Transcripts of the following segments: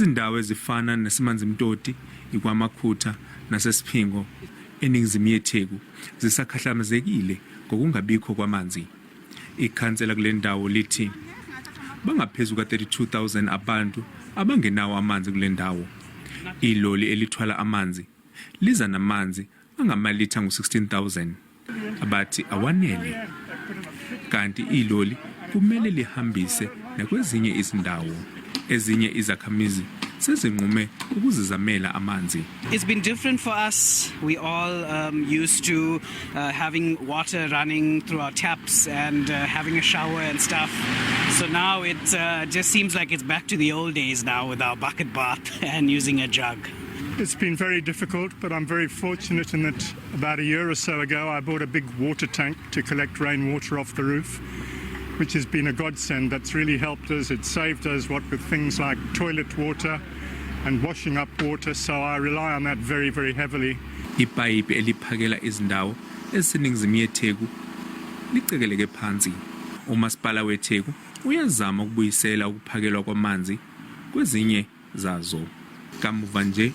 Izindawo ezifana neSimanzimtoti, iKwaMakhutha naseSiphingo eningizimu yeTheku zisakhahlamezekile ngokungabikho kwamanzi. Ikhansela kule ndawo lithi bangaphezu ka-32,000 abantu abangenawo amanzi kule ndawo. Iloli elithwala amanzi liza namanzi angamalitha ngu-16,000 abathi awanele, kanti iloli kumele lihambise nakwezinye izindawo. Ezinye izakhamizi sezinqume ukuzizamela amanzi. It's been different for us. We all used to having water running through our taps and having a shower and stuff. So now it just seems like it's back to the old days now with our bucket bath and using a jug. It's been very difficult, but I'm very fortunate in that about a year or so ago I bought a big water tank to collect rainwater off the roof, which has been a godsend. That's really helped us. It saved us what with things like toilet water and washing up water, so I rely on that very, very heavily. Ipayipi eliphakela izindawo eziseningizimu yeTheku licekeleke phansi. Umasipala weTheku uyazama ukubuyisela ukuphakelwa kwamanzi kwezinye zazo. Kamuva nje,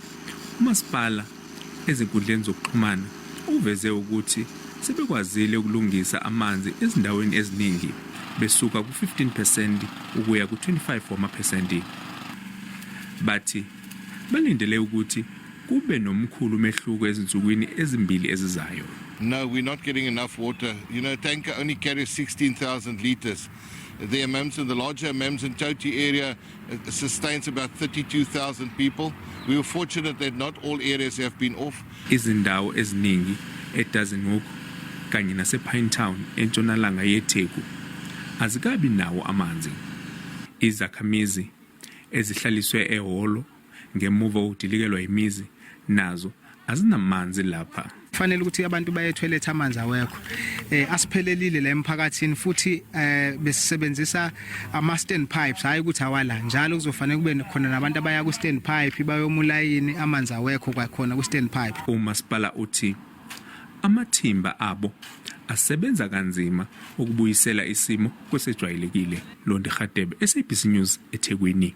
umasipala ezinkundleni zokuxhumana uveze ukuthi sebekwazile ukulungisa amanzi ezindaweni eziningi besuka ku-15% ukuya ku-25 wamaphesenti. Bathi balindele ukuthi kube nomkhulu umehluko ezinsukwini ezimbili ezizayo. No, we're not getting enough water. A tanker only carries 16,000 liters. The Amanzimtoti, the larger Amanzimtoti area sustains about 32,000 people. We were fortunate that not all areas have been off. Izindawo eziningi eDassenhoek kanye nasePinetown entshonalanga yeTheku azikabi nawo amanzi. Izakhamizi ezihlaliswe ehholo ngemuva kokudilikelwa imizi nazo azinamanzi lapha. Kufanele ukuthi abantu baye toilet, amanzi awekho. Asiphelelile la emphakathini futhi besisebenzisa ama stand pipes, hayi ukuthi awala njalo. Kuzofanele kube khona nabantu abaya ku stand pipe bayomulayini, amanzi awekho kwakhona ku stand pipe. Umasipala uthi amathimba abo asebenza kanzima ukubuyisela isimo kwesejwayelekile. Londi Hadebe, SABC News, eThekwini.